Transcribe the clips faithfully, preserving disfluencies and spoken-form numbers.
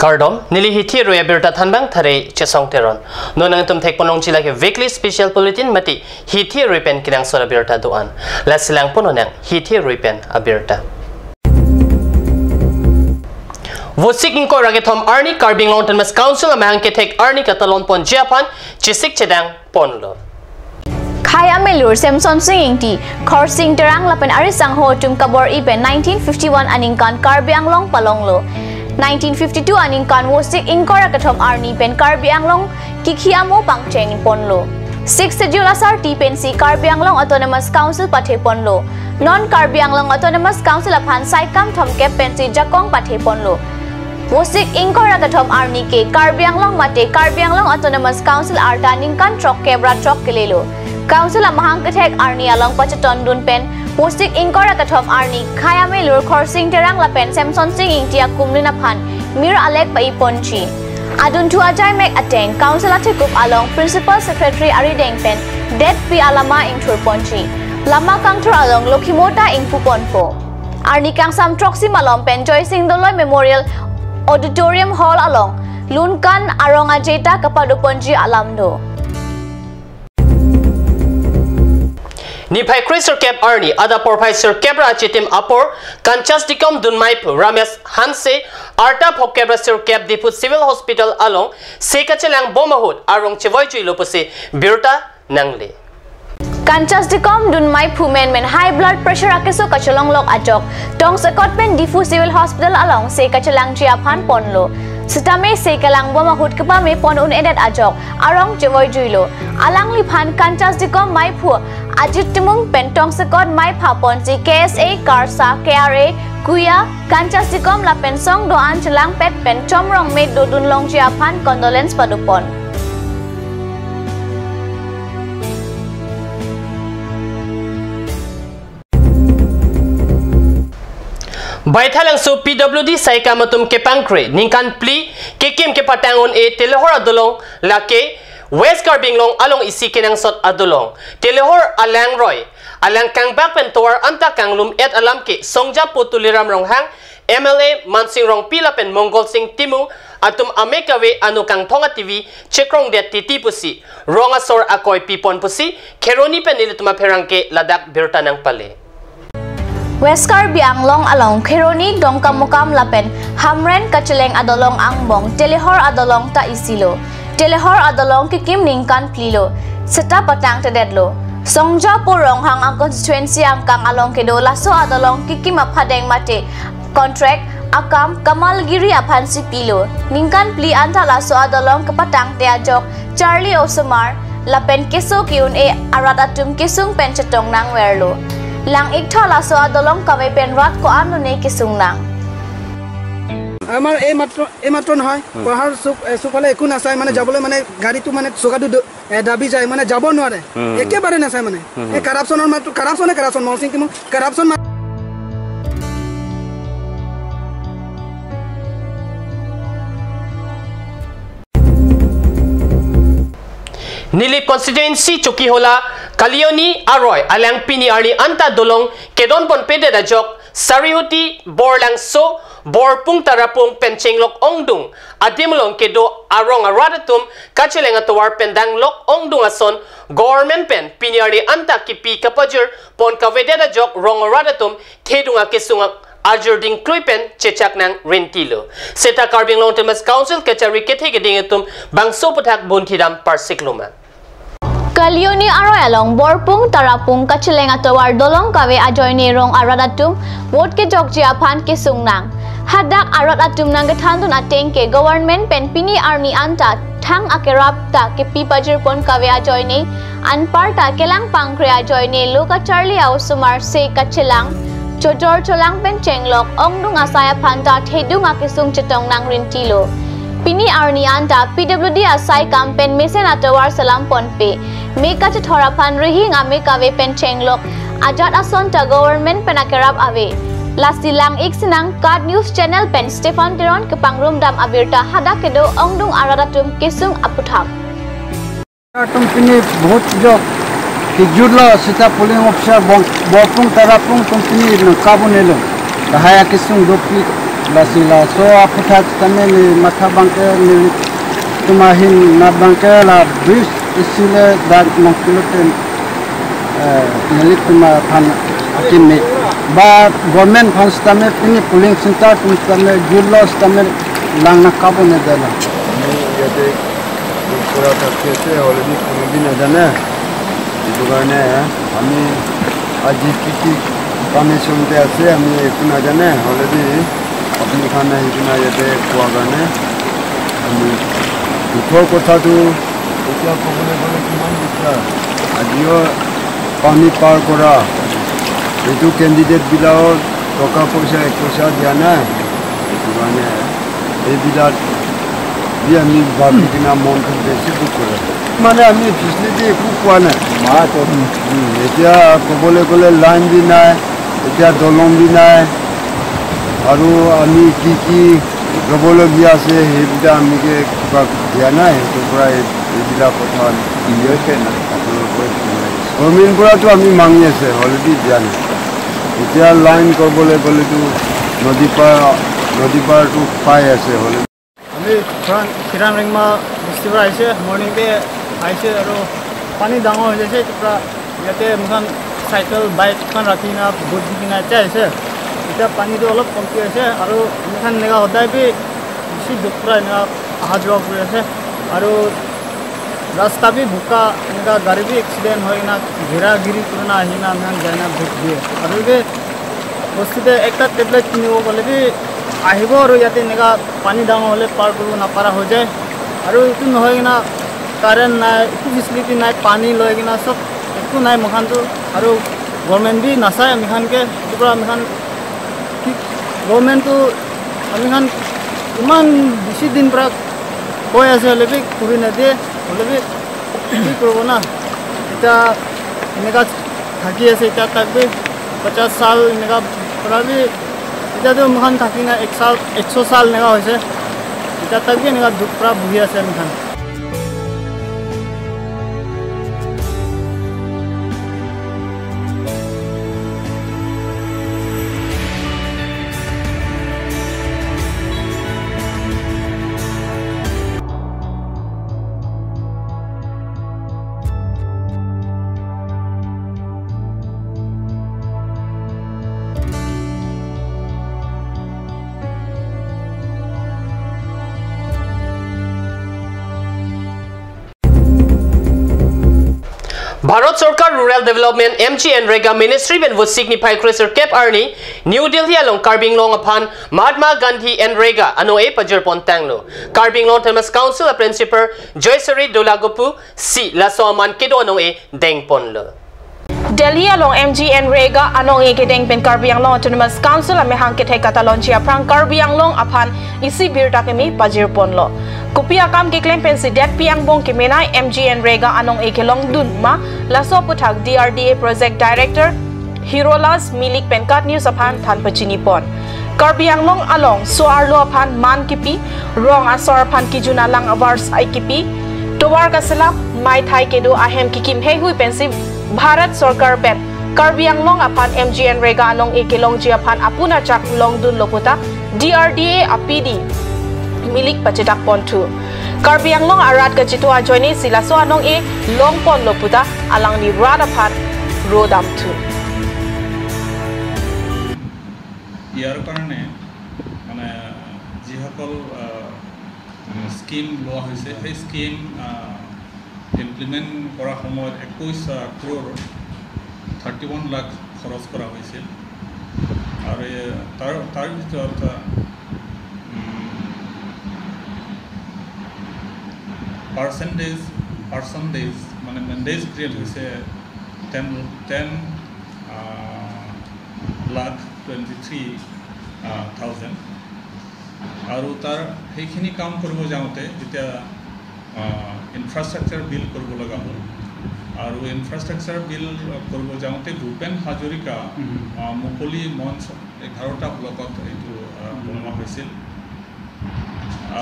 Kardom, neli hithi arui abirta thanbang thare Chesong Teron. Non nangtum thekponlongji lake weekly special bulletin mate hithi arui pen kenangsot abirta do-an. Lasi langpon nang hithi arui pen abirta. Vosik ingkoi ra kethom arni Karbi Anglong Autonomous Council amahang kethek arni katalon ponji aphan chesik chedang ponlo. Khei amelur Semsonsing Ingti, Khorsing Terang lapen ari sangho atum kabor-i pen nineteen fifty-one aningkan Karbi Anglong palonglo. Nineteen fifty-two aningkan Vosik ingkoi ra kethom arni pen Karbi Anglong kikhi amo pangcheng ponlo. Sixth Schedule asarti pensi Karbi Anglong Autonomous Council pathe ponlo. Non Karbi Anglong Autonomous Council aphan saikam thomkep pensi jakong pathe ponlo. Vosik ingkoi ra kethom arni ke Karbi Anglong mate Karbi Anglong Autonomous Council arta ningkan throkkep ra throk kelelo. Council amahang kethek arni along pachetondun pen Vosik ingkoi ra kethom arni khei amelur Khorsing Terang lapen Semsonsing Ingti akumlin aphan mir alek pai ponji. Adunthu ajai mek ateng Council athekup along Principal Secretary arideng pen detpi alama ingthur ponji. Lama kangthur along lokhimo ta ingpu ponpo. Arni kangsam throksi malom pen Joysing Doloi Memorial Auditorium Hall along lunkan arong ajeta kapado ponji alam do. Niphai kre sirkep arni adap porphai sirkep ra achitim apor Kanchas Dikom Dunmaiphu Ramesh Hanse arta phokep ra sirkep Diphu Civil Hospital along se kachelang bom ahut arong chevoijuilo pusi birta nangle. Kanchas Dikom Dunmaiphu menmen high blood pressure akeso kachelonglok ajok tongsekot pen Diphu Civil Hospital along se kachelangji aphan ponlo. Sitame se kelang bom ahut kepame pon un-edet ajok arong chevoijuilo. Alangliphan Kanchas Dikom Maiphu ajit timung pen tongsekot maipha ponsi K S A, KARSA, K R A, KUYA, Kanchas Dikom lapen song do-an chelangpet pen chomrong me dodunlongji aphan condolence padopon. Baithalangso P W D saikam atum kepangkre ningkan phli kekim kepatang un-e telehor adolong lake West Karbi Anglong along isi kenangsot adolong. Telehor alangroi, alang kangbak pen tovar anta kanglum-et alam ke Songjapo Tuliram Ronghang, M L A Mansing Rongpi lapen Mongalsing Timung atum ame kave ano kangthong ativi chekrongdet titi pusi rong asor akoi pipon pusi Kheroni pen nelitum apherangke ladak birta nangpale. West Karbi Anglong along Kheroni, Dongkamukam lapen Hamren kacheleng adolong angbong telehor adolong ta isilo. Telehor adolong kekim ningkan phli lo, seta patangtedetlo. Songjapo Ronghang a-constituency angkang along kedo laso adolong kekim aphadeng mate contract akam Kamalgiri aphansi pilo. Ningkan phli anta laso adolong kepatangte ajok charli osomar lapen keso ke-un-e arat atum kesung pen chetong nangverlo. Lang-iktha laso adolong kave pen rat ko-an un-e kesung nang. আমাৰ এই মাত্ৰ, এই মাত্ৰ নহয়, হুম। পাহাৰ চুক, এ, চুকফালে একো নাচায়, মানে, হুম। যাবলৈ, মানে, গাড়ীটো, মানে, চকাটো দ-, এ, দাবি যায়, মানে, যাব নোৱাৰে। হুম। একেবাৰে নাচায়, মানে। হুম, হুম। এই কাৰাপশ্যনৰ মাত্ৰ, কাৰাপশ্যনে কাৰাপশ্যন, মহন সিং টিমু কাৰাপশ্যন মা- Nilip constituency Chokihola Kalioni aroi alang pini arni anta dolong kedonponpedet ajok Sarihuti, Borlangso, Borpung Tarapung pen chenglok ongdung adim along kedo arong arat atum kacheleng atovar pen danglok ongdung ason government pen pini arni anta kipi kapajir pon kavedet ajok rong arat atum thedung akesung ajir dingklui pen chechak nang rentilo. Seta Karbi Anglong Autonomous Council kachari kethe keding atum bangso aputhak bunthidam parsikloma. Kalioni aroi along Borpung Tarapung kacheleng atovar dolong kave ajoine rong arat atum vote kejokji aphan kesung nang. Hadak arat atum nangkethandun ateng ke government pen pini arni anta thang akerap ta kepi pajirpon kave ajoine, anparta kelang pangkre ajoine lo kacharli a-osomar se kachelang, chojor cholang pen chenglok ongdung asai aphan ta thedung akesung chetong nang rentilo. Pini arni anta P W D asai kam pen mesen atovar selam ponpe. Me kachethor aphan rihing ame kave pen chenglok ajat ason ta government pen akerap ave. Lasi lang-ik sinang KAT News Channel pen Stephen Teron kepangrumdam abirta hadak kedo ongdung arat atum kesung aputhak. Atum pini vote jok kejutlo seta polling officer Bong-, Borpung Tarapung atum pini nangkabun-elo. Lahai akesung dopik Lasi laso aputhak sitame ne matha abangke nelitum ahin nat abangke la bridge isi le dak nangpilote, eh, nelitum aphan akimi. Ba government aphan sitame pini polling center atum sitame jut lo sitame lang nangkap-un-edetlo. Ini jadi pura tak kese oleh ini polling din aja na. Itu karena ya, kami aji kiki kami sungte ase, kami itu aja na, oleh di apni khana itu na ya de kuagane. Kami itu kotha tu, itu apa boleh boleh cuma bisa. Adio pani par kora. Itu candidate bilao toka poisa, ek poisa dia na. Itu karena ya. Ebilat dia ni babi kena mon kan besi buk kore. Mane ami facility ekku poa nai. Ma to. Hmm, etya kobole kole line bi nai, etya dolong bi nai. Aru ami ki ki kobole bi ase, he bida ami ke kiba dia nai, to pura e, ebila kotha. Iya ke na. Government pura to ami mangi ase, already dia nai. Etya line kobole kole to nodi par, nodi par to pai ase, already. আমি ফ্ৰাং-, ফিৰাং ৰেংমা বস্তিৰ পৰা আহিছে, মৰ্ণিংতে আহিছে আৰু পানী ডাঙৰ হৈ যাইছে, তাৰ পৰা ইয়াতে মোৰখন চাইকেল, বাইকখন ৰাখি কিনা ভোট দি কিনা এতিয়া আহিছে। এতিয়া পানীটো অলপ কমকৈ আহিছে আৰু মোৰখন এনেকুৱা সদায় বি বেছি দুখ পৰা এনেকুৱা অহা যোৱা কৰি আছে আৰু ৰাস্তা বি বোকা, এনেকুৱা গাড়ী বি এক্সিডেণ্ট হৈ কিনা ঘেৰা ঘেৰি কৰি কিনা আহি কিনা মোৰখন যায় না ভোট দিয়ে আৰু এই বস্তিতে একটা টেবলেট কিনিব গ'লে বি আহিব আৰু ইয়াতে এনেকুৱা পানী ডাঙৰ হ'লে পাৰ কৰিব নাপাৰা হৈ যায়। আৰু এইটো নহয় কিনা কাৰেণ্ট নাই, একো ফেচিলিটি নাই, পানী লৈ কিনা চব একো নাই মোৰখনটো। আৰু গভৰ্ণমেণ্ট বি নাচায় আমিখনকে, এইটো পৰা আমিখন কি গভৰ্ণমেণ্টটো আমিখন ইমান বেছি দিন পৰা কৈ আছে, হ'লে বি কৰি নিদিয়ে, হ'লে বি কি কৰিব না? এতিয়া এনেকা থাকি আছে, এতিয়া তাক বি পঞ্চাশ চাল এনেকা পৰা বি, এতিয়াতো মোৰখন থাকি না এক চাল, একশ চাল এনেকা হৈছে, এতিয়া তাক বি এনেকা দুখ পৰা বহি আছে মোৰখন। Bharat Sorkar Rural Development M G N Rega Ministry pen Vosik niphai kre sirkep arni New Delhi along Karbi Anglong aphan Mahatma Gandhi N Rega anong-e pajirpon tanglo. Karbi Anglong Autonomous Council a Principal Joysari Dolagopu si laso aman kedo anong-e dengponlo. Delhi along M G N Rega anong-e kedeng pen Karbi Anglong Autonomous Council amahang kethek katalonji aphrang Karbi Anglong aphan isi birta kimi pajirponlo. Kopi akam keklem pensi detpi angbong kemenei M G N Rega anong-e kelongdun ma, laso aputhak D R D A Project Director Hirolas Milik pen KAT News aphan than pachinipon. Karbi Anglong along so-arlo aphan man kipi, rong asor aphan kejun alang abar sai kipi, tovar kaselap, meithai kedo ahem kikim heihui pensi Bharat Sorkar pen Karbi Anglong aphan M G N Rega anong-e kelongji aphan apun achak longdunlo puta D R D A a P D Milik pachethakponthu. Karbi Anglong arat kachetong ajoine si laso anong-e longponlo puta alangli rat aphan rodamthu. ইয়াৰ কাৰণে মানে যিসকল, আহ, স্কিম লোৱা হৈছে, সেই স্কিম, আহ, ইমপ্লিমেণ্ট কৰা সময়ত একৈছ, আহ, crore thirty one lakh খৰচ কৰা হৈছিল। আৰু এই তাৰ, তাৰ ভিতৰত, আহ, উম, পাৰ্চেণ্টেজ, পাৰ্চেণ্টেজ মানে মেণ্ডেজ ক্ৰিয়েট হৈছে টেন, টেন, আহ, লাখ টুৱেণ্টি থ্ৰী, আহ, থাউজেণ্ড। আৰু তাৰ সেইখিনি কাম কৰিব যাওঁতে যেতিয়া, আহ, ইনফ্ৰাষ্ট্ৰাকচাৰ বিল্ড কৰিব লগা হ'ল, আৰু ইনফ্ৰাষ্ট্ৰাকচাৰ বিল্ড কৰিব যাওঁতে ভূপেন হাজৰিকা, উম। আহ, মুকলি মঞ্চ এঘাৰটা ব্লকত এইটো, আহ, উম। বনোৱা হৈছিল।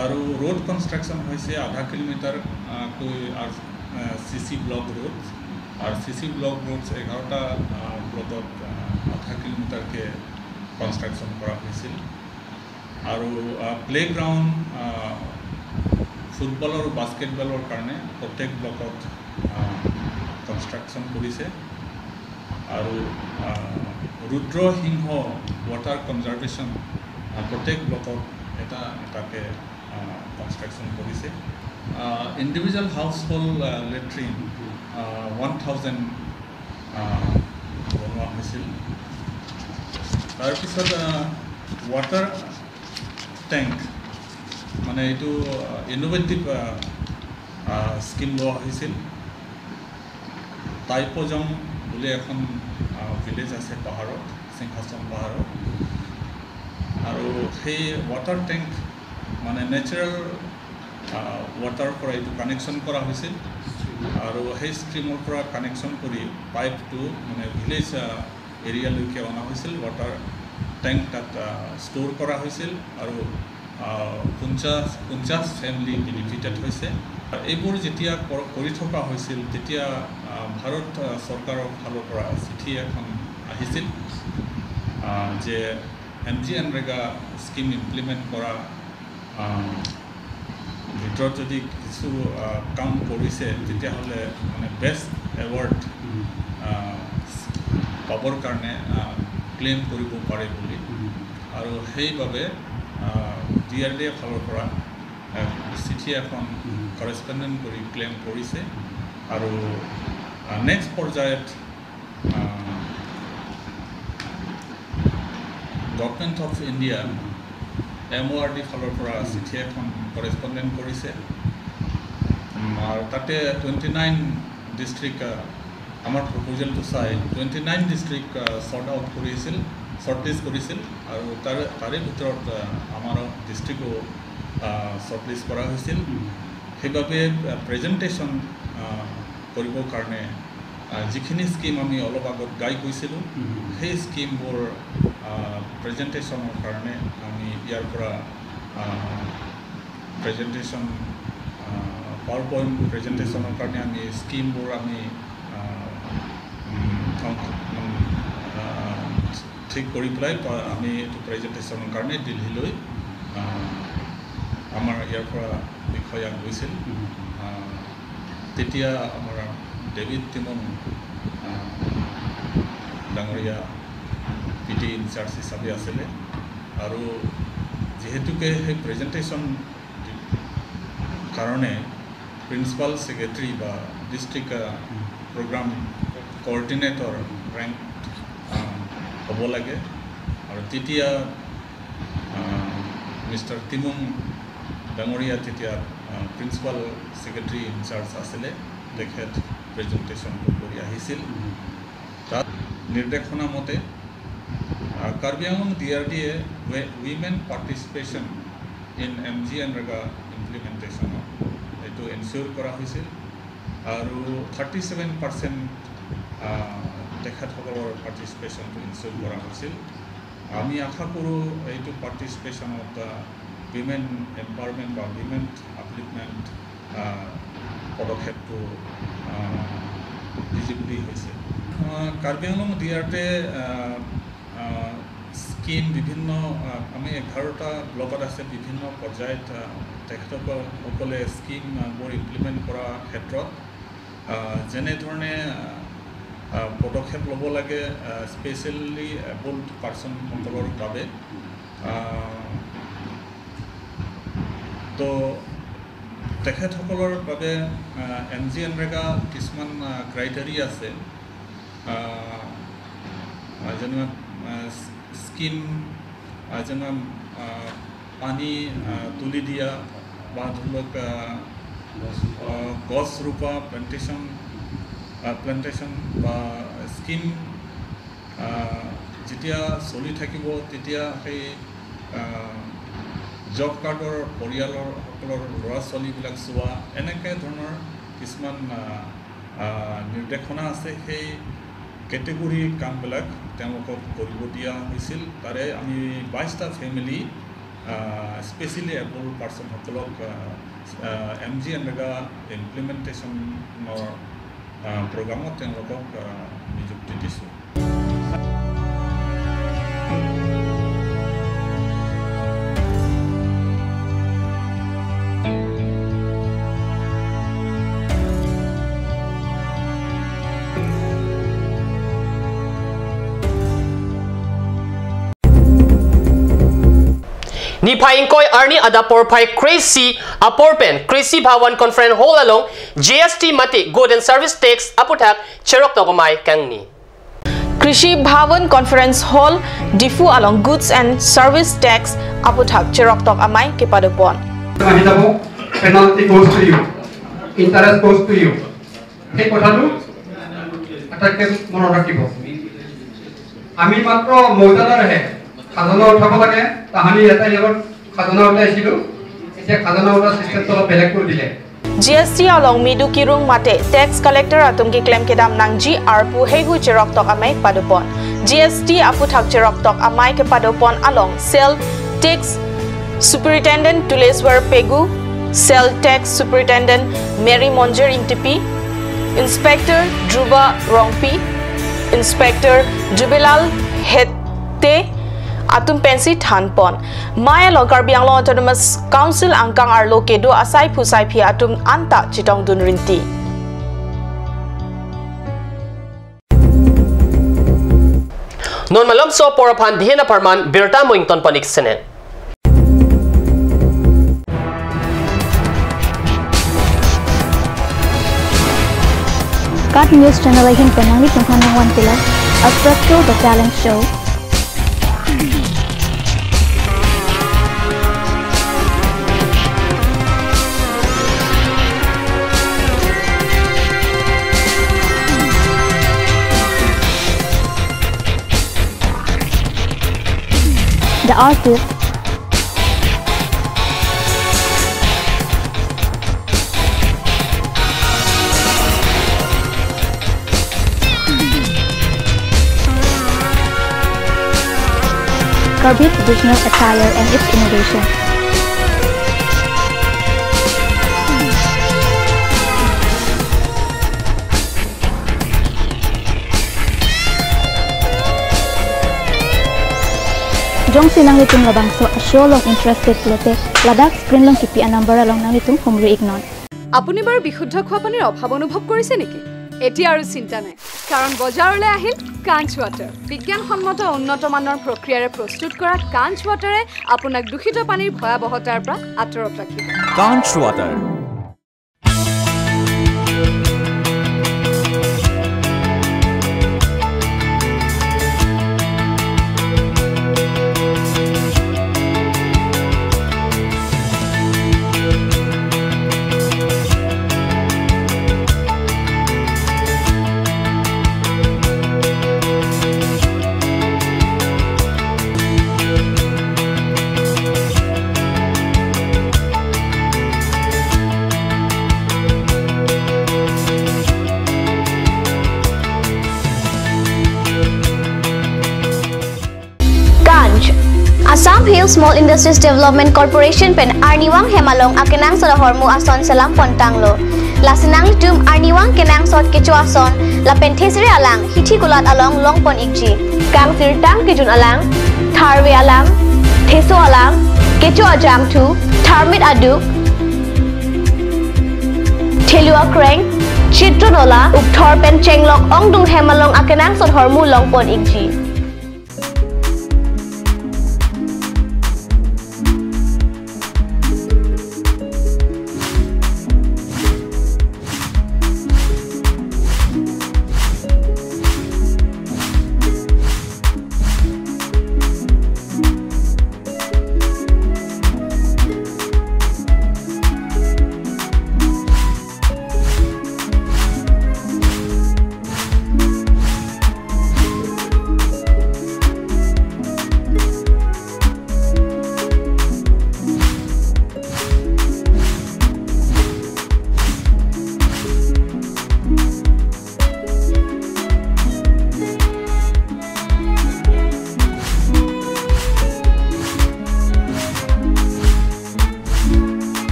আৰু ৰোড কনষ্ট্ৰাকশ্যন হৈছে আধা কিলোমিটাৰ, আহ, কৈ আৰ, আহ, চি চি ব্লক ৰোড, আৰু চি চি ব্লক ৰোড এঘাৰটা, আহ, ব্লকত, আহ, আধা কিলোমিটাৰকে কনষ্ট্ৰাকশ্যন কৰা হৈছিল। আৰু প্লেগ্ৰাউণ্ড, ফুটবল আৰু বাস্কেটবলৰ কাৰণে প্ৰত্যেক ব্লকত কনষ্ট্ৰাকশ্যন কৰিছে। আৰু আহ, ৰুদ্ৰ সিংহ ৱাটাৰ কনজাৰ্ভেশ্যন, আহ, প্ৰত্যেক ব্লকত এটা এটাকে কনষ্ট্ৰাকশ্যন কৰিছে। Individual house hold latrine one thousand বনোৱা হৈছিল। তাৰপিছত ৱাটাৰ টেংক, মানে এইটো ইনোভেটিভ স্কিম লোৱা হৈছিল। টাইপজং বুলি এখন ভিলেজ আছে পাহাৰত, সিংহাসন পাহাৰত। আৰু সেই ৱাটাৰ টেংক মানে নেচাৰেল ৱাটাৰ পৰা এইটো কানেকশ্যন কৰা হৈছিল। আৰু সেই ষ্ট্ৰীমৰ পৰা কানেকশ্যন কৰি পাইপটো মানে ভিলেজ এৰিয়ালৈকে অনা হৈছিল। ৱাটাৰ টেংক তাত ষ্ট'ৰ কৰা হৈছিল আৰু আহ, পঞ্চাছ পঞ্চাছ ফেমিলি বেনিফিটেড হৈছে। এইবোৰ যেতিয়া কৰ- কৰি থকা হৈছিল, তেতিয়া আহ, ভাৰত আহ, চৰকাৰৰ ফালৰ পৰা চিঠি এখন আহিছিল আহ, যে M G NREGA scheme implement কৰা আহ, ভিতৰত যদি কিছু আহ, কাম কৰিছে, তেতিয়াহ'লে মানে বেষ্ট এৱাৰ্ড পাবৰ কাৰণে ক্লেইম কৰিব পাৰে বুলি। আৰু সেইবাবে ডি আৰ ডি এ ফালৰ পৰা আহ, চিঠি এখন উম। কৰেছপণ্ডেণ্ট কৰি ক্লেইম কৰিছে। আৰু নেক্সট পৰ্যায়ত government of India M O' R D ফালৰ পৰা উম। চিঠি এখন কৰেছপণ্ডেণ্ট কৰিছে। উম, আৰু তাতে টুৱেণ্টি নাইন ডিষ্ট্ৰিক্ট আমাৰ প্ৰপ'জেলটো চাই twenty nine district short out কৰিছিল, শ্বৰ্ট লিষ্ট কৰিছিল। আৰু তাৰে তাৰে ভিতৰত আহ, আমাৰ ডিষ্ট্ৰিক্টো শ্বৰ্ট লিষ্ট কৰা হৈছিল। উম। সেইবাবে প্ৰেজেণ্টেশ্যন কৰিবৰ কাৰণে আহ, যিখিনি স্কিম আমি অলপ আগত গাই গৈছিলোঁ, উম। সেই স্কিমবোৰ প্ৰেজেণ্টেশ্যনৰ কাৰণে আমি ইয়াৰ পৰা প্ৰেজেণ্টেশ্যন, পাৱাৰ পইণ্ট প্ৰেজেণ্টেশ্যনৰ কাৰণে আমি স্কিমবোৰ আমি আহ, উম, থং- উম, আহ, ঠিক কৰি পেলাই প- আমি এইটো প্ৰেজেণ্টেশ্যনৰ কাৰণে দিল্লীলৈ আহ, আমাৰ ইয়াৰ পৰা বিষয়া গৈছিল। উম। আহ, তেতিয়া আমাৰ ডেভিড টিমং আহ, ডাঙৰীয়া পি টি ইনচাৰ্জ হিচাপে আছিলে। আৰু যিহেতুকে সেই প্ৰেজেণ্টেশ্যন কাৰণে প্ৰিন্সিপাল ছেক্ৰেটাৰী বা ডিষ্ট্ৰিক্ট প্ৰগ্ৰাম কৰ্ডিনেটৰ ৰেংক হ'ব লাগে। আৰু তেতিয়া মিষ্টাৰ টিমুং ডাঙৰীয়া তেতিয়া প্ৰিন্সিপাল ছেক্ৰেটাৰী ইনচাৰ্জ আছিলে, তেখেত প্ৰেজেণ্টেশ্যনটো কৰি আহিছিল। তাত নিৰ্দেশনা মতে আহ, Karbi Anglong D R D A we- women participation in M G NREGA ইমপ্লিমেণ্টেশ্যনত এইটো এনচিয়ৰ কৰা হৈছিল আৰু থাৰ্টি ছেভেন পাৰ্চেণ্ট তেখেতসকলৰ পাৰ্টিচিপেশ্যনটো এনচিয়ৰ কৰা হৈছিল। আমি আশা কৰোঁ এইটো পাৰ্টিচিপেশ্যনত উইমেন এম্পাৱাৰমেণ্ট বা উইমেন আপলিফমেণ্ট আহ, পদক্ষেপটো আহ, ভিজিবিলি হৈছে। আহ, কাৰ্বি আংলং ডি আৰ টিয়ে আহ, আহ, স্কিম বিভিন্ন আহ, আমি এঘাৰটা ব্লকত আছে, বিভিন্ন পৰ্যায়ত আহ, তেখেতসকলে স্কিমবোৰ ইমপ্লিমেণ্ট কৰা ক্ষেত্ৰত আহ, যেনেধৰণে আহ, পদক্ষেপ ল'ব লাগে স্পেচিয়েলি এবল্ড পাৰ্চনসকলৰ বাবে। আহ, তো তেখেতসকলৰ বাবে এম জি এনৰেগা কিছুমান ক্ৰাইটেৰিয়া আছে। আহ, আহ, যেনে আহ, স্কিম আহ, যেনে আহ, পানী আহ, তুলি দিয়া বা ধৰি লওক আহ, আহ, গছ ৰোপা, প্লেণ্টেশ্যন প্লেণ্টেশ্যন বা স্কিম আহ, যেতিয়া চলি থাকিব, তেতিয়া সেই জব কাৰ্ডৰ পৰিয়ালৰ সকলৰ ল'ৰা ছোৱালীবিলাক চোৱা, এনেকে ধৰণৰ কিছুমান আহ, আহ, নিৰ্দেশনা আছে। সেই কেটেগৰী কামবিলাক তেওঁলোকক কৰিব দিয়া হৈছিল। তাৰে আমি বাইশটা ফেমিলি স্পেচিয়েলি এবল পাৰ্চনসকলক এম জি এনৰেগা ইমপ্লিমেণ্টেশ্যনৰ প্ৰগ্ৰামত তেওঁলোকক আহ, নিযুক্তি দিছোঁ। Niphai ingkoi arni adap porphai kre-isi apor pen Krishi Bhavan Conference Hall along G S T mate Goods and Service Tax aputhak cheroktok amei kangni. Krishi Bhavan Conference Hall, Diphu along Goods and Service Tax aputhak cheroktok amei kepadopon. আহি যাব, penalty goes to you, interest goes to you। সেই কথাটো আটাইতকৈ মনত ৰাখিব। আমি মাত্ৰ মৌজাদাৰহে খাজনা উঠাব লাগে, তাহানি এটা ইয়াৰত খাজনা উঠাইছিলো, এতিয়া খাজনা উঠোৱা চিষ্টেমটো অলপ বেলেগ কৰি দিলে। G S T along midu kirung mate tax collector atum keklem kedam nangji arpu heihui cheroktok amei padopon. G S T aputhak cheroktok amei kepadopon along Sales Tax Superintendent Tuleswar Pegu, Sales Tax Superintendent Mary Monjir Ingtipi, Inspector Dhruva Rongpi, Inspector Jubilal Hette atum pensi thanpon. Mei along Karbi Anglong Autonomous Council angkang arlo kedo asai phu sai phi atum anta chetongdun rinti. Non malomso apor aphan dihen apharman birta mo ingtonpon ik sene. KAT News Channel ahin pen nanglitum aphan nangvanpilo Astro Show, The Talent Show. The Artist. Karbi traditional attire and its innovation. Jongsi nanglitum labangso a-show along interested pulote, ladak screen along kipi a-number along nanglitum humri iknon. আপুনি বাৰু বিশুদ্ধ খোৱা পানীৰ অভাৱ অনুভৱ কৰিছে নেকি? এতিয়া আৰু চিন্তা নাই, কাৰণ বজাৰলৈ আহিল কাঞ্চ ৱাটাৰ। বিজ্ঞানসন্মত উন্নত মানৰ প্ৰক্ৰিয়াৰে প্ৰস্তুত কৰা কাঞ্চ ৱাটাৰে আপোনাক দূষিত পানীৰ ভয়াৱহতাৰ পৰা আঁতৰত ৰাখিব। কাঞ্চ water. Kanch, Assam Hill Small Industries Development Corporation pen arnivang hem along akenangsot ahormu ason selam pontanglo. Lasi nanglitum arnivang kenangsot kecho ason lapen thesere alang hithi kulat along longpon ikji. Kangsirtang kejun alang, tharve alang, theso alang, kecho ajangthu, tharmit aduk, thelu akreng, chitro nola, ukthor pen chenglok ongdung hem along akenangsot ahormu longpon ikji.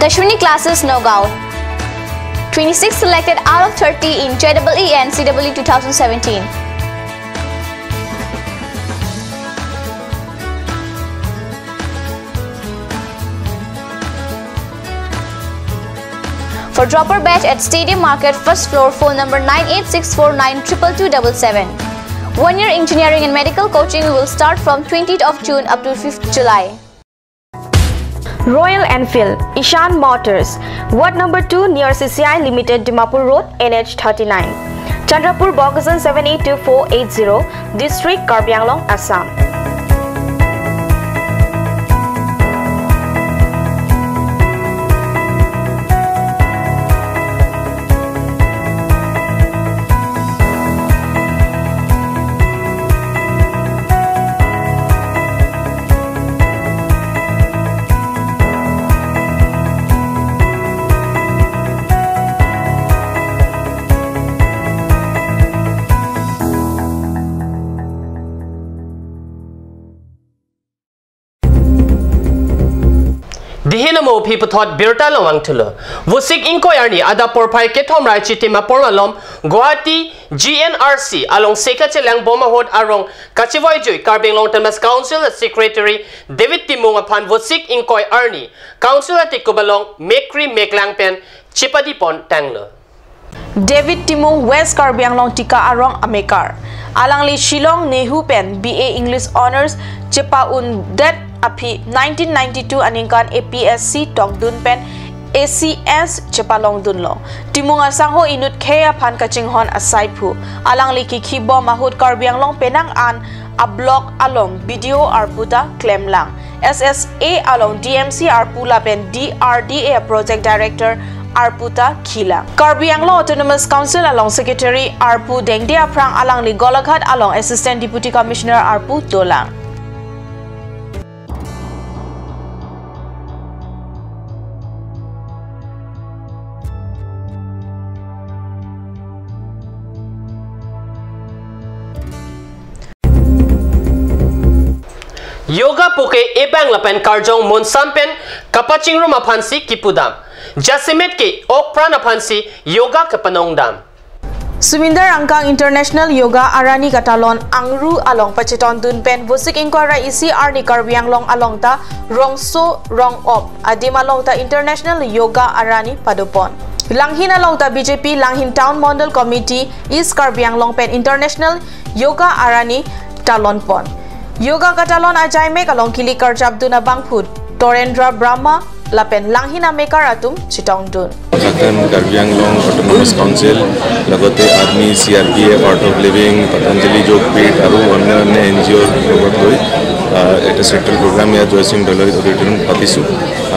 Dashwini Classes Nagaon. Twenty-six selected out of thirty in J E E and C E E two thousand seventeen. For dropper batch at Stadium Market, first floor, phone number nine eight six four nine triple two double seven. One year engineering and medical coaching will start from twentieth of June up to fifth July. Royal Enfield, Ishan Motors, Ward number two near C C I Limited, Dimapur Road, N H thirty-nine. Chandrapur, Bokajan seven eight two four eight zero, District, Karbi Anglong, Assam. Dihin amo aphi puthot birta along vangthulo. Vosik ingkoi arni adap porphai kethom ra chitim apor malom Guwahati G N R C along seka chelang bom ahut arong kachevoijui Karbi Anglong Autonomous Council Secretary David Timung aphan Vosik ingkoi arni Council atik kubalong mekri meklang pen chipadi pon tanglo. David Timung West Karbi Anglong Tika arong amekar. Alangli Shillong NEHU pen B A English Honours chepa-undet aphi nineteen ninety-two aningkan A P S C tokdun pen A C S chepalongdunlo. Timung asangho inut khei aphan kachinghon asai phu. Alangli kikhi bom ahut Karbi Anglong penang an a-block along B D O arpu ta klemlang. S S A along D M C arpu lapen D R D A project director arpu ta khilang. Karbi Anglong Autonomous Council along secretary arpu dengde aphrang alangli Golaghat along assistant deputy commissioner arpu dolang. Yoga puke ebang lapen karjong monsam pen kapachingrum aphansi kipudam. Jasemet ke okpran aphansi yoga kepanongdam. Sumindar angkang International Yoga Arani katalon angru along pachetondun pen Vosik ingkoi ra isi arni Karbi Anglong along ta rongso rong-op adim along ta International Yoga Arani padopon. Langhin along ta B J P Langhin Town Mondol Committee East Karbi Anglong pen International Yoga Arani talonpon. Yoga katalon ajaimek along kili karjapdun abangphu Torendra Brahma lapen Langhin amekar atum chetongdun. Jharkhand Karbi Anglong Autonomous Council, লগতে Army, C R P F, Art of Living, Patanjali Yog Peeth আৰু অন্যান্য N G অ'ৰ লগত লৈ, আহ, এটা central programme ইয়াত জয়সিং ঢালৰি অডিটৰিয়ামত পাতিছোঁ।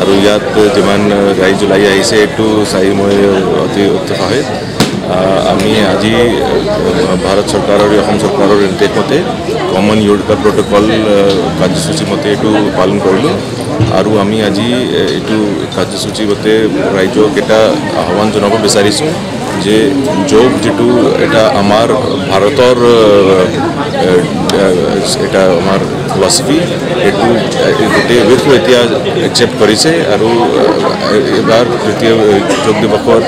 আৰু ইয়াত যিমান, আহ, ৰাইজ ওলাই আহিছে, এইটো চাই মই অতি উৎসাহিত। আহ, আমি আজি, আহ, ভাৰত চৰকাৰ আৰু অসম চৰকাৰৰ নিৰ্দেশ মতে কমন য়োগা প্ৰট'কল, আহ, কাৰ্যসূচী মতে এইটো পালন কৰিলোঁ। আৰু আমি আজি, এ, এইটো কাৰ্যসূচী মতে ৰাইজক এটা আহ্বান জনাব বিচাৰিছোঁ যে যোগ যিটো এটা আমাৰ ভাৰতৰ, আহ, আহ, আহ, এটা আমাৰ ফিলচফি, এইটো, আহ, গোটেই ৱিৰ্ল্ডে এতিয়া একচেপ্ট কৰিছে। আৰু, আহ, এইবাৰ তৃতীয়, আহ, যোগ দিৱসৰ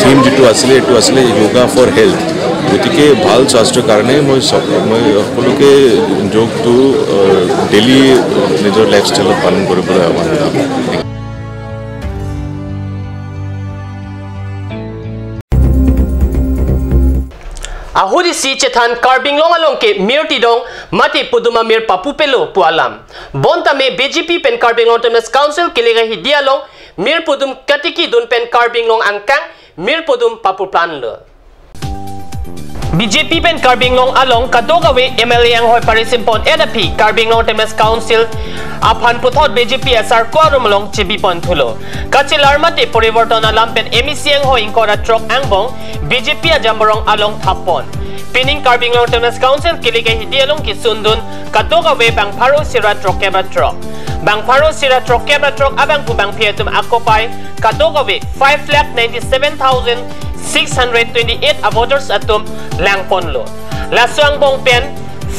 থিম যিটো আছিলে, এইটো আছিলে য়োগা ফৰ হেল্থ। গতিকে ভাল স্বাস্থ্যৰ কাৰণে মই চব, মই সকলোকে যোগটো, আহ, ডেইলি নিজৰ লাইফষ্টাইলত পালন কৰিবলৈ আহ্বান জনাম। Ahut isi chethan Karbi Anglong along ke mir tidong mate pudum amir papupelo pu alam. Bonta me B J P pen Karbi Anglong Autonomous Council kelega hidi along mir pudum katikidun pen Karbi Anglong angkang mir pudum papuplanlo. B J P pen Karbi Anglong along kadokave M L A anghoi parisimpon-et aphi Karbi Anglong Autonomous Council aphan puthot B J P asarko arum along chebiponthulo. Kachelar mate poriborton alam pen M A C anghoi ingkoi ra throk angbong B J P ajamborong along thappon. Pining Karbi Anglong Autonomous Council kelega hidi along kesundun kadokave bang pharo isi ra throkkep ra throk. Bang pharo isi ra throkkep ra throk abangphu bangphi atum akopai kadokave five lakh ninety-seven thousand six hundred twenty-eight avoters atum langponlo. Laso angbong pen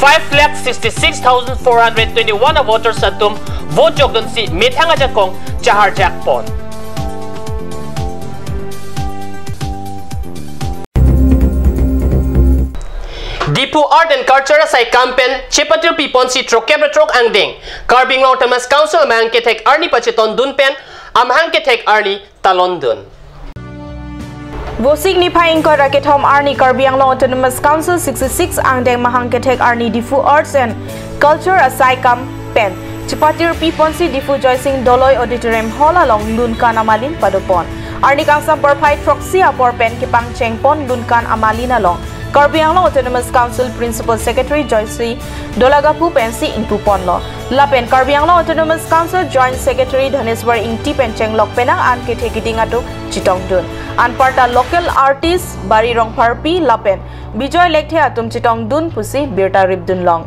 five lakh sixty-six thousand four hundred twenty-one avoters atum vote jokdunsi methang ajakong chaharjakpon. Diphu Art and Culture asai kam pen chepatirpiponsi throkkep ra throk angdeng Karbi Anglong Autonomous Council amahang kethek arni pachetondun pen amahang kethek arni talondun. Vosik niphai ingkoi ra kethom arni Karbi Anglong Autonomous Council sixty-six angdeng mahang kethek arni Diphu Arts and Culture asaikam pen chepatirpi ponsi Diphu Joysing Doloi Auditorium Hall along lunkan amalin padopon. Arni kangsam porphai throksi apor pen kepangcheng pon lunkan amalin along Karbi Anglong Autonomous Council Principal Secretary Joyshri Dolagapu pensi ingpuponlo. Lapen Karbi Anglong Autonomous Council Joint Secretary Dhaneswar Ingti pen chenglok penang an kethe keding atum chetongdun. Anparta local artist Bari Rongpharpi lapen Bijoy Lekthe atum chetongdun pusi birta ripdunlong.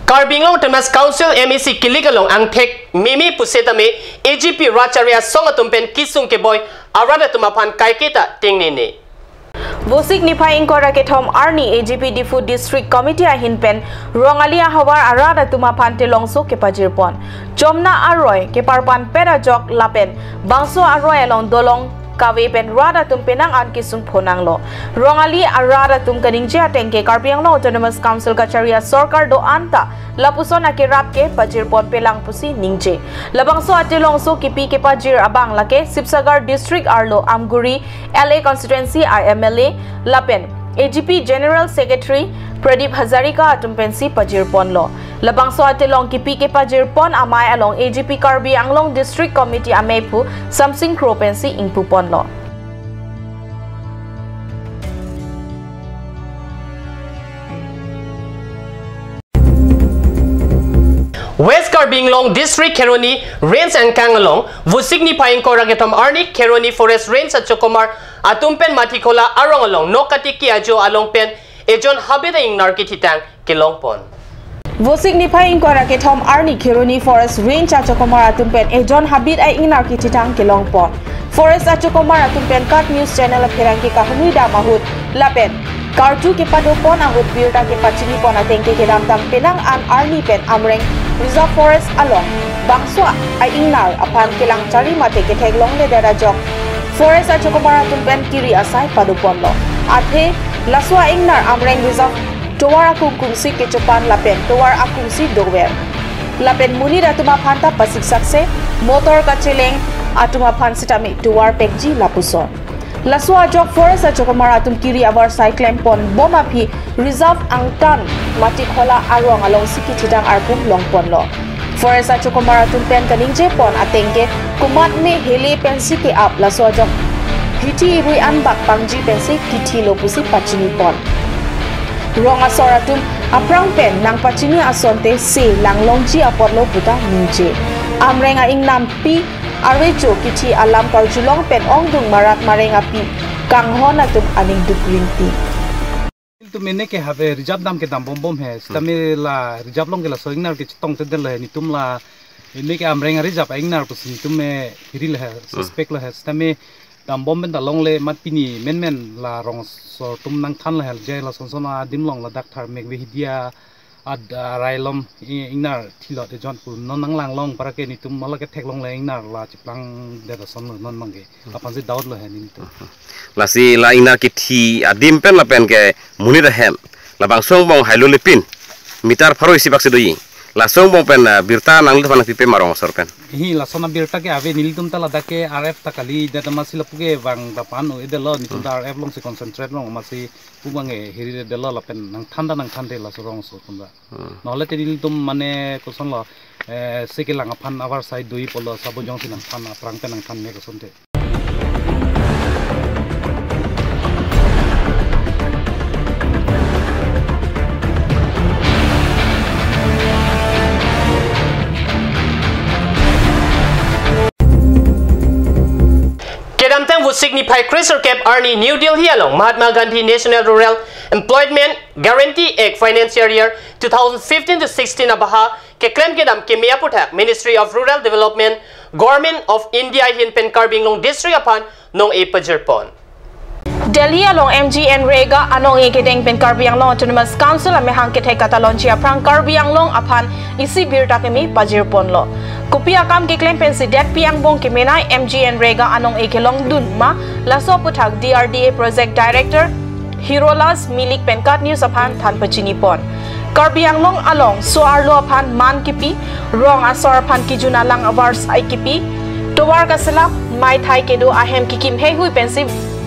Karbi Anglong Autonomous Council M A C kilik along angthek meme pusetame A G P rat chari asong atum pen kesung keboi arat atum aphan kaiketa tengnene. Vosik niphai ingkoi ra kethom arni A G P Diphu District Committee ahin pen Rongali ahavar arat atum aphan telongso kepajirpon. Chomna aroi keparpan pet ajok lapen bangso aroi along dolong kave pen rat atum penang an kesung phonanglo. Rongali arat atum kaningje ateng ke Karbi Anglong Autonomous Council kachari asorkar do-an ta lapuson akerap ke pajirpon pelang pusi ningje. Labangso atelongso kepi kepajir abang lake Sibsagar District arlo Amguri L A Constituency a M L A lapen A G P General Secretary Pradip Hazarika atum pensi pajirponlo. Labangso atelong kepi kepajirpon amei along A G P Karbi Anglong District Committee ameiphu Samsing Kro pensi ingpuponlo. West Karbi Anglong District Kheroni Range angkang along Vosik niphai ingkoi ra kethom arni Kheroni Forest Range achokomar atum pen Mathikhola arong along nok katiki ajo along pen ejon habit a-ingnar kethitang kelongpon. Vosik niphai ingkoi ra kethom arni Kheroni Forest Range achokomar atum pen ejon habit a-ingnar kethitang kelongpon. Forest achokomar atum pen KAT News Channel apherangke kahumri dam ahut lapen karju kepadopon ahut birta kepachinipon ateng ke kedamtang penang an arni pen Amreng Reserve Forest along bangso a-ingnar aphan kelang chari mate ketheklongledet ajok Forest achokomar atum pen kiri asai padoponlo. Athe laso a-ingnar Amreng Reserve tovar akung kungsi kechopan lapen tovar akungsi dover. Lapen monit atum aphan ta pasiksakse motor kacheleng atum aphan sitame tovar pekji lapuson. Laso ajok Forest achokomar atum kiri avarsai klempon bom aphi Reserve angtan Mathikhola arong alongsi kethitang arpum longponlo. Forest achokomar atum pen kaningjepon ateng ke komatme hele pensi ke-ap laso ajok hithi irui anbak pangji pensi kethilo pusi pachinipon. Rong asor atum aphrang pen nangpachini asonte se langlongji apotlo puta ningje. Amreng a-ingnampi arvecho kethi alam karjulong pen ongdung marat mareng api kanghon atum aning duk rinti. Ilitum ene ke have reserve dam ke dambom bom he. Sitame la reserve along ke laso ingnar ke chetongtedetlo he. Netum la ene ke Amreng a-reserve a-ingnar pusi netum me hiri lo he, suspect lo he. Sitame dambom pen ta longle mat pini menmen la rong asor atum nangthanlo he. Je lason son adim along ladak Tharmek Vehidia ad-, arai along i-, ingnar thilot ejon pu non nanglanglong para ke netum mala ketheklongle ingnar la cheplangdet ason lo non abang ke. Aphansi doubt lo he netum. Lasi la ingnar kethi adim pen lapen ke monit ahem labangso angbong hailo lepin meter pharo isi bak si doji. Laso angbong pen, ah, birta nangliphan nangpipe ma rong asor pen? Hi, lason abirta ke ave, nelitum ta ladak ke R F ta kalidet amatsi lapu ke vang ta pan-o-edetlo, netum ta R F alongsi concentrate long amatsi pu abang ke hiriredetlo lapen nangthan ta nangthante laso rong asor atum ta. Hmm. Nohole te nelitum mane kosonlo, eh, se kelang aphan avarsai doji apotlo sabo jongsi nangthan aphrang pen nangthan me kosonte. Kedamtang Vosik niphai kre-sirkep arni New Delhi along Mahatma Gandhi National Rural Employment Guarantee Act financial year two thousand fifteen to sixteen abaha keklem kedam keme aputhak Ministry of Rural Development, Government of India ahin pen Karbi Anglong District aphan nong-e pajirpon. Delhi along MGNREGA anong-e kedeng pen Karbi Anglong Autonomous Council amahang kethek katalonji aphrang Karbi Anglong aphan isi birta keme pajirponlo. Kopi akam keklem pensi detpi angbong kemenei MGNREGA anong-e kelongdun ma laso aputhak DRDA Project Director Hirolas Milik pen KAT News aphan than pachinipon. Karbi Anglong along so-arlo aphan man kipi, rong asor aphan kejun alang avar sai kipi, tovar kaselam, maithai kedo ahem kikim heihui pensi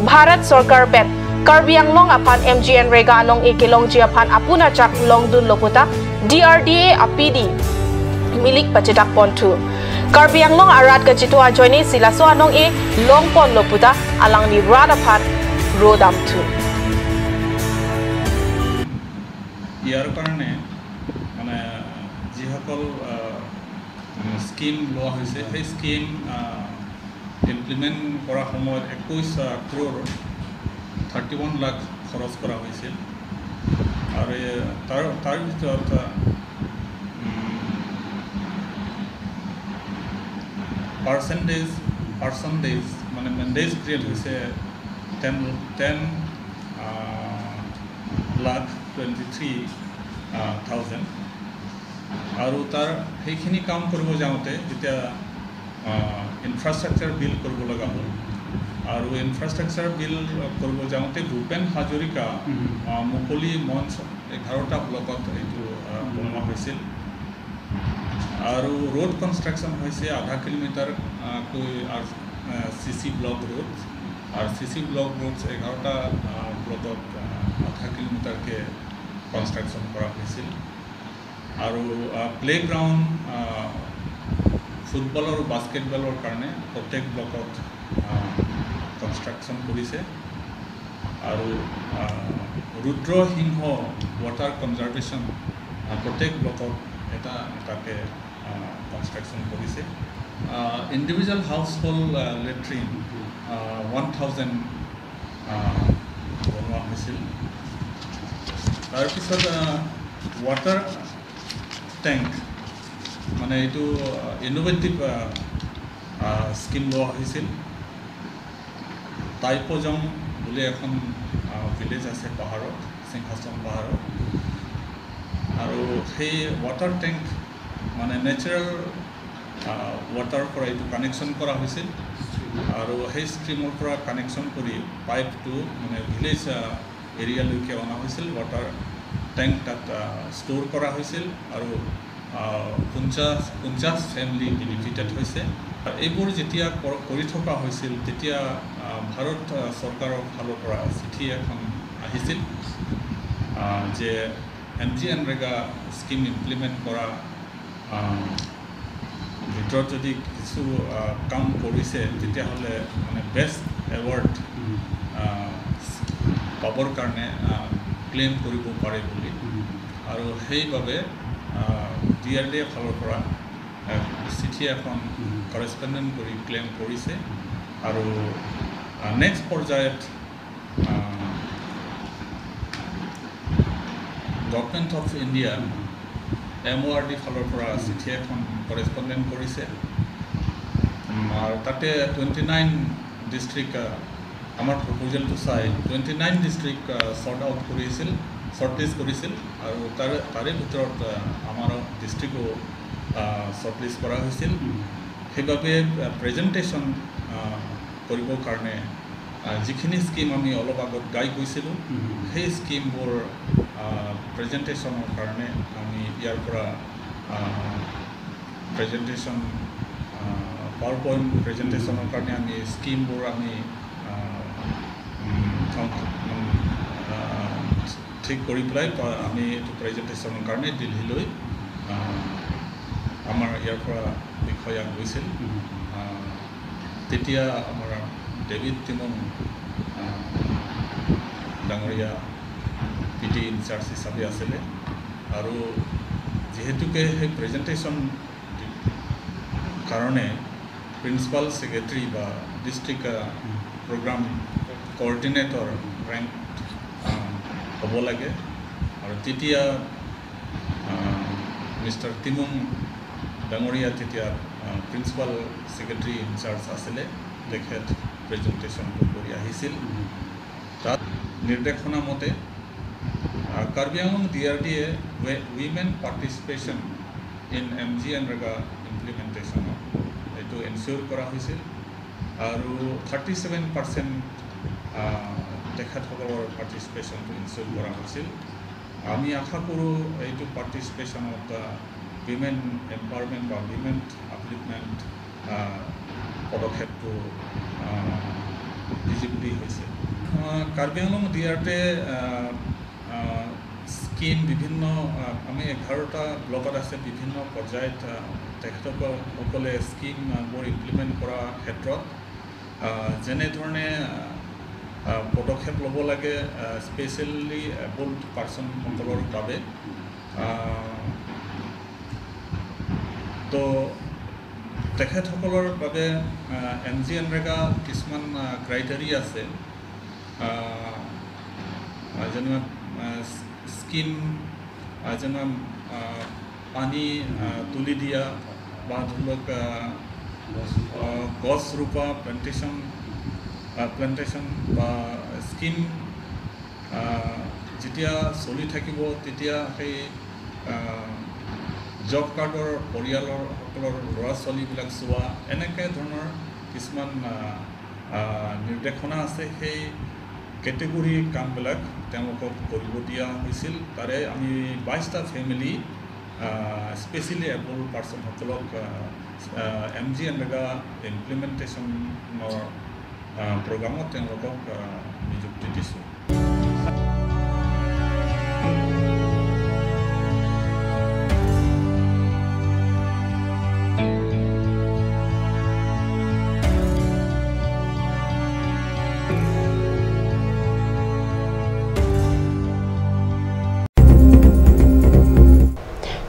Bharat Sorkar pen Karbi Anglong aphan MGNREGA along-e kelongji aphan apun achak longdunlo puta DRDA apidi milik pachedak ponthu. Karbi Anglong arat kachitu ajoine si laso along-e longponlo puta alangli rat aphan ro damthu. ইয়াৰ কাৰণে মানে যিসকল আহ, উম, স্কিম লোৱা হৈছে, সেই স্কিম আহ, ইমপ্লিমেণ্ট কৰা সময়ত একৈছ আহ, crore thirty one lakh খৰচ কৰা হৈছিল। আৰু এই তাৰ তাৰ ভিতৰত আহ, উম, পাৰ্চেণ্টেজ পাৰ্চেণ্টেজ মানে মেণ্ডেজ ক্ৰিয়েট হৈছে ten ten lakh twenty three thousand. আৰু তাৰ সেইখিনি কাম কৰিব যাওঁতে যেতিয়া ইনফ্ৰাষ্ট্ৰাকচাৰ বিল্ড কৰিব লগা হ'ল আৰু ইনফ্ৰাষ্ট্ৰাকচাৰ বিল্ড কৰিব যাওঁতে ভূপেন হাজৰিকা আহ, মুকলি মঞ্চ এঘাৰটা ব্লকত এইটো আহ, বনোৱা হৈছিল। আৰু ৰোড কনষ্ট্ৰাকশ্যন হৈছে আধা কিলোমিটাৰ আহ, কৈ আৰ চি চি ব্লক ৰোড আৰু চি চি ব্লক ৰোডছ এঘাৰটা আহ, ব্লকত আহ, আধা কিলোমিটাৰকে কনষ্ট্ৰাকশ্যন কৰা হৈছিল। আৰু প্লেগ্ৰাউণ্ড ফুটবল আৰু বাস্কেটবলৰ কাৰণে প্ৰত্যেক ব্লকত কনষ্ট্ৰাকশ্যন কৰিছে। আৰু আহ, ৰুদ্ৰ সিংহ ৱাটাৰ কনজাৰ্ভেশ্যন আহ, প্ৰত্যেক ব্লকত এটা এটাকে কনষ্ট্ৰাকশ্যন কৰিছে। Individual house hold latrine one thousand বনোৱা হৈছিল। তাৰপিছত ৱাটাৰ টেংক মানে এইটো ইনোভেটিভ স্কিম লোৱা হৈছিল। টাইপজং বুলি এখন ভিলেজ আছে পাহাৰত, সিংহাসন পাহাৰত। আৰু সেই ৱাটাৰ টেংক মানে নেচাৰেল ৱাটাৰ পৰা এইটো কানেকশ্যন কৰা হৈছিল। আৰু সেই ষ্ট্ৰীমৰ পৰা কানেকশ্যন কৰি পাইপটো মানে ভিলেজ এৰিয়ালৈকে অনা হৈছিল। ৱাটাৰ টেংক তাত ষ্ট'ৰ কৰা হৈছিল আৰু আহ, পঞ্চাছ পঞ্চাছ ফেমিলি বেনিফিটেড হৈছে। আৰু এইবোৰ যেতিয়া কৰ- কৰি থকা হৈছিল, তেতিয়া আহ, ভাৰত আহ, চৰকাৰৰ ফালৰ পৰা চিঠি এখন আহিছিল আহ, যে M G NREGA scheme implement কৰা আহ, ভিতৰত যদি কিছু আহ, কাম কৰিছে, তেতিয়াহ'লে মানে বেষ্ট এৱাৰ্ড পাবৰ কাৰণে ক্লেইম কৰিব পাৰে বুলি। আৰু সেইবাবে ডি আৰ ডি এ ফালৰ পৰা আহ, চিঠি এখন উম। কৰেছপণ্ডেণ্ট কৰি ক্লেইম কৰিছে। আৰু নেক্সট পৰ্যায়ত government of India M O' R D ফালৰ পৰা চিঠি এখন কৰেছপণ্ডেণ্ট কৰিছে। উম, আৰু তাতে টুৱেণ্টি নাইন ডিষ্ট্ৰিক্ট আমাৰ প্ৰপ'জেলটো চাই twenty nine district short out কৰিছিল, শ্বৰ্ট লিষ্ট কৰিছিল। আৰু তাৰে তাৰে ভিতৰত আহ, আমাৰ ডিষ্ট্ৰিক্টো শ্বৰ্ট লিষ্ট কৰা হৈছিল। উম। সেইবাবে প্ৰেজেণ্টেশ্যন কৰিবৰ কাৰণে আহ, যিখিনি স্কিম আমি অলপ আগত গাই গৈছিলোঁ, উম। সেই স্কিমবোৰ প্ৰেজেণ্টেশ্যনৰ কাৰণে আমি ইয়াৰ পৰা প্ৰেজেণ্টেশ্যন পাৱাৰ পইণ্ট প্ৰেজেণ্টেশ্যনৰ কাৰণে আমি স্কিমবোৰ আমি আহ, উম, থং- উম, আহ, ঠিক কৰি পেলাই প- আমি এইটো প্ৰেজেণ্টেশ্যনৰ কাৰণে দিল্লীলৈ আহ, আমাৰ ইয়াৰ পৰা বিষয়া গৈছিল। উম। আহ, তেতিয়া আমাৰ ডেভিড টিমং আহ, ডাঙৰীয়া পি টি ইনচাৰ্জ হিচাপে আছিলে। আৰু যিহেতুকে সেই প্ৰেজেণ্টেশ্যন কাৰণে প্ৰিন্সিপাল ছেক্ৰেটাৰী বা ডিষ্ট্ৰিক্ট প্ৰগ্ৰাম কৰ্ডিনেটৰ ৰেংক হ'ব লাগে। আৰু তেতিয়া মিষ্টাৰ টিমুং ডাঙৰীয়া তেতিয়া প্ৰিন্সিপাল ছেক্ৰেটাৰী ইনচাৰ্জ আছিলে, তেখেত প্ৰেজেণ্টেশ্যনটো কৰি আহিছিল। তাত নিৰ্দেশনা মতে আহ, Karbi Anglong D R D A we- women participation in M G NREGA ইমপ্লিমেণ্টেশ্যনত এইটো এনচিয়ৰ কৰা হৈছিল আৰু থাৰ্টি ছেভেন পাৰ্চেণ্ট তেখেতসকলৰ পাৰ্টিচিপেশ্যনটো এনচিয়ৰ কৰা হৈছিল। আমি আশা কৰোঁ এইটো পাৰ্টিচিপেশ্যনত উইমেন এম্পাৱাৰমেণ্ট বা উইমেন আপলিফমেণ্ট পদক্ষেপটো ভিজিবিলিটি হৈছে। আহ, কাৰ্বি আংলং ডি আৰ টিয়ে স্কিম বিভিন্ন, আহ, আমি এঘাৰটা ব্লকত আছে, বিভিন্ন পৰ্যায়ত আহ, তেখেতসকলে স্কিমবোৰ ইমপ্লিমেণ্ট কৰা ক্ষেত্ৰত আহ, যেনেধৰণে আহ, আহ, পদক্ষেপ ল'ব লাগে স্পেচিয়েলি এবল্ড পাৰ্চনসকলৰ বাবে। আহ, তো তেখেতসকলৰ বাবে এম জি এনৰেগা কিছুমান ক্ৰাইটেৰিয়া আছে, আহ, আহ, যেনে স্কিম, যেনে আহ, পানী আহ, তুলি দিয়া বা ধৰি লওক আহ, আহ, গছ ৰোপা, প্লেণ্টেশ্যন প্লেণ্টেশ্যন বা স্কিম আহ, যেতিয়া চলি থাকিব, তেতিয়া সেই জব কাৰ্ডৰ পৰিয়ালৰ সকলৰ ল'ৰা ছোৱালীবিলাক চোৱা, এনেকে ধৰণৰ কিছুমান আহ, আহ, নিৰ্দেশনা আছে। সেই কেটেগৰী কামবিলাক তেওঁলোকক কৰিব দিয়া হৈছিল। তাৰে আমি বাইশটা ফেমিলি স্পেচিয়েলি এবল্ড পাৰ্চনসকলক এম জি এনৰেগা ইমপ্লিমেণ্টেশ্যনৰ প্ৰগ্ৰামত তেওঁলোকক আহ, নিযুক্তি দিছোঁ।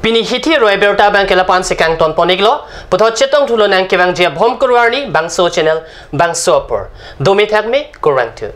Pini hithi roi berta abang ke lapu-an si kangton pon-iklo, puthot chetong thulo nang kevangji abom kurvarni bangso channel bangso apor. Domi thakme, kurvangthu.